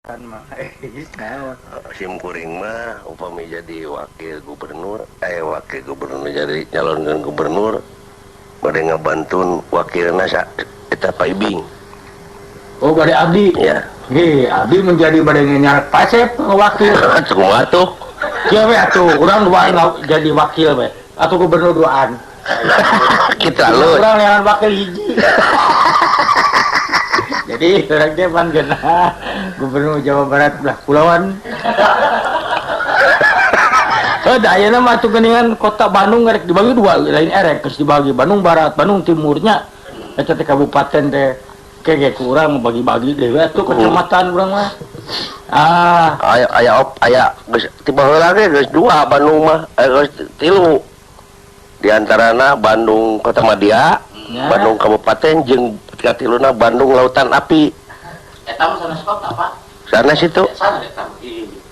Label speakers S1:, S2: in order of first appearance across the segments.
S1: Mah.
S2: Sim kuring mah upami jadi wakil gubernur, wakil gubernur jadi calon gubernur bade ngabantun wakilna eta Pak Ibing.
S1: Oh, bade abdi.
S2: Ya.
S1: Nggih, abdi menjadi bade nyarak Pasep wakil.
S2: Kumaha tuh?
S1: Kieu we atuh, urang duaan jadi wakil we atau gubernur duaan.
S2: Kita lu.
S1: Urang neangan wakil hiji. Jadi urang teh pan geunah gubernur Jawa Barat belah pulauan. Da ayeuna mah atuh geuningan kota Bandung rek dibagi dua, lain erek geus dibagi Bandung Barat, Bandung Timurnya. Eta teh kabupaten teh kege ku urang bagi-bagi deui atuh kecamatan urang mah. Ah,
S2: aya aya aya geus ti baheula ge geus dua Bandung mah, geus tilu. Di antarana Bandung Kota Madya,
S1: ya.
S2: Bandung Kabupaten jeung katiluna Bandung Lautan Api.
S3: Eta mah sanes kota, Pak.
S2: Sanes itu.
S3: Sanes eta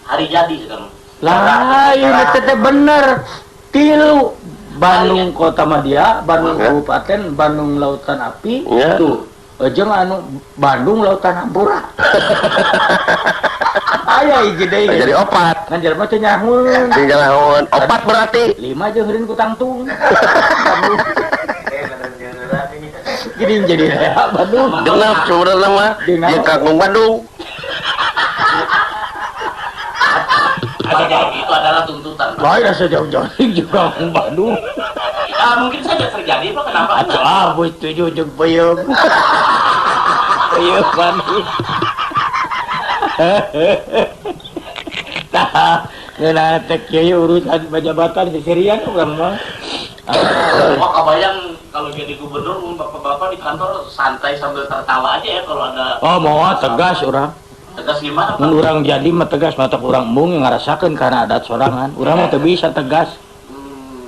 S3: hari jadi sekarang.
S1: Lah, ieu teh bener. Tilu Bandung Kota Madya, Bandung
S2: ya.
S1: Kabupaten, Bandung Lautan Api,
S2: ya.
S1: Tuh. Jeung anu Bandung Lautan Hampura. Aya hiji deui.
S2: Jadi opat.
S1: Ngan jelema teh nyahoeun.
S2: Teu nyahoeun. Opat berarti
S1: 5 jeung heureun ku tangtung. Jadi jadi Bandung.
S2: Genep sebenarnya mah. Jeung kangkung Bandung.
S3: Ada itu adalah tuntutan.
S1: Lain asa jauh-jauh juga kangkung Bandung.
S3: Ah, mungkin saja terjadi, Pak. Kenapa?
S1: Atuh ah, setuju jeung peuyeum. Peuyeum Bandung. Tah, ngeunah teh kieu urusan pajabatan seserian urang mah.
S3: Oh, kebayang kalau jadi gubernur bapak-bapak di kantor santai sambil tertawa aja ya kalau ada.
S1: Oh, mau tegas urang.
S3: Tegas gimana, Pak?
S1: Mun urang jadi mah tegas, mata urang embung ngarasakeun karena adat sorangan. Urang mah teu bisa tegas.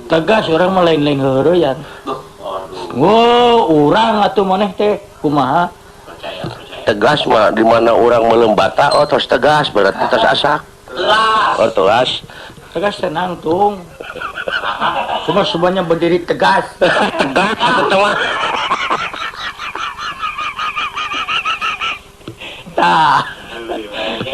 S1: Tegas urang mah lain-lain heureyan.
S3: Duh, aduh.
S1: Wow, urang atuh maneh teh kumaha?
S3: Percaya, percaya.
S2: Tegas mah di mana urang melembata, oh tos tegas berarti tos asak.
S3: Tegas.
S2: Oh, tegas.
S1: Tegas tenang tung. Cuma semuanya berdiri tegas.
S2: Tegas atuh mah.
S1: Tah.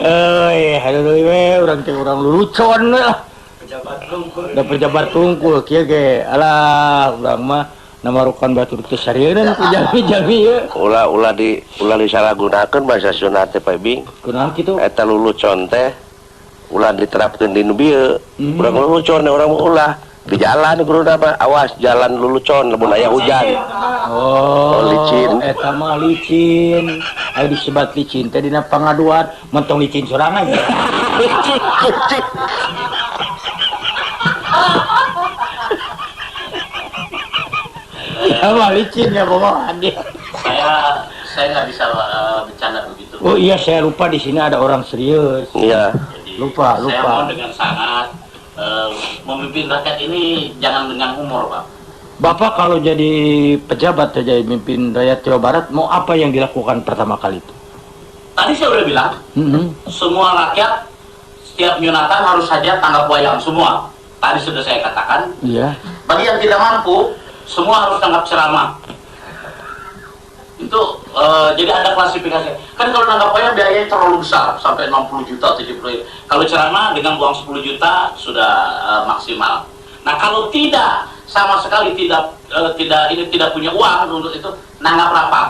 S1: Euy, haduh we urang teh urang lulucon we lah.
S4: Pejabat tungkul.
S1: Da pejabat tungkul kieu ge. Alah, urang mah namarukan batur teh sarieun ku jalmi-jalmi ieu.
S2: Ulah ulah di ulah disalahgunakeun bahasa Sunda teh Pak Ibing.
S1: Kunaon kitu?
S2: Eta lulucon teh ulah diterapkeun di nu bieu. Urang lulucon urang mah ulah di jalan kudu mah awas jalan lulucon lamun aya hujan.
S1: Oh,
S2: licin.
S1: Eta mah licin. Aya disebat licin teh dina pangaduan, mentong licin sorangan.
S2: Licin, licin.
S1: Ya mah licin ya bohongan dia.
S3: Saya nggak bisa bercanda begitu.
S1: Oh iya, saya lupa di sini ada orang serius.
S2: Iya.
S3: Jadi,
S1: lupa.
S3: Saya mohon dengan sangat memimpin rakyat ini jangan dengan humor, Pak.
S1: Bapak kalau jadi pejabat, jadi mimpin rakyat Jawa Barat, mau apa yang dilakukan pertama kali itu?
S3: Tadi saya udah bilang, semua rakyat setiap nyunatan harus saja tanggap wayang semua. Tadi sudah saya katakan.
S1: Iya.
S3: Bagi yang tidak mampu, semua harus tanggap ceramah. Itu jadi ada klasifikasi. Kan kalau nanggap wayang biayanya terlalu besar, sampai 60 juta, 70 juta. Kalau ceramah dengan uang 10 juta sudah maksimal. Nah, kalau tidak sama sekali tidak tidak punya uang untuk itu, nanggap rapat.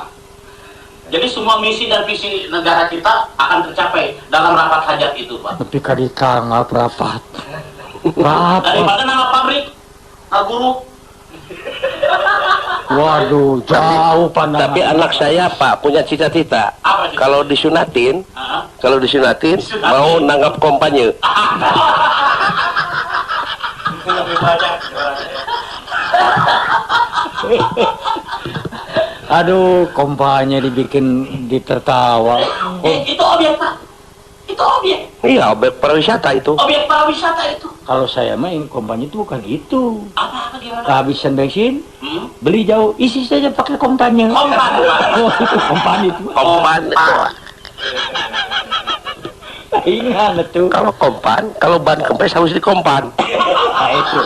S3: Jadi semua misi dan visi negara kita akan tercapai dalam rapat hajat itu, Pak.
S1: Tapi kali tanggap rapat. Rapat.
S3: Daripada nanggap pabrik, guru.
S1: Waduh, jauh pandangan.
S2: Tapi anak saya, Pak, punya cita-cita. Kalau disunatin, kalau disunatin, mau nanggap kompanye.
S4: Itu lebih banyak.
S1: Aduh, kompanye dibikin ditertawa.
S3: Oh. Itu objek, Pak. Itu objek.
S2: Iya, objek pariwisata itu.
S3: Objek pariwisata itu.
S1: Kalau saya mah kompanye itu bukan itu.
S3: Apa gimana?
S1: Kehabisan bensin, beli jauh, isi saja pakai kompanye.
S3: Kompan.
S1: Oh, itu kompan itu.
S2: Kompan.
S1: Ingat tuh.
S2: Kalau kompan, kalau ban kempes harus dikompan.
S1: Nah, itu.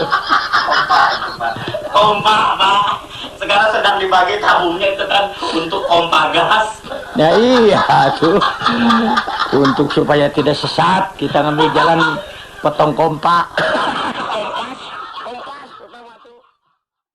S3: Kompan, kompa, Pak. Sekarang sedang dibagi tabungnya itu kan untuk kompa gas.
S1: Nah iya tuh. Untuk supaya tidak sesat kita ngambil jalan potong kompak.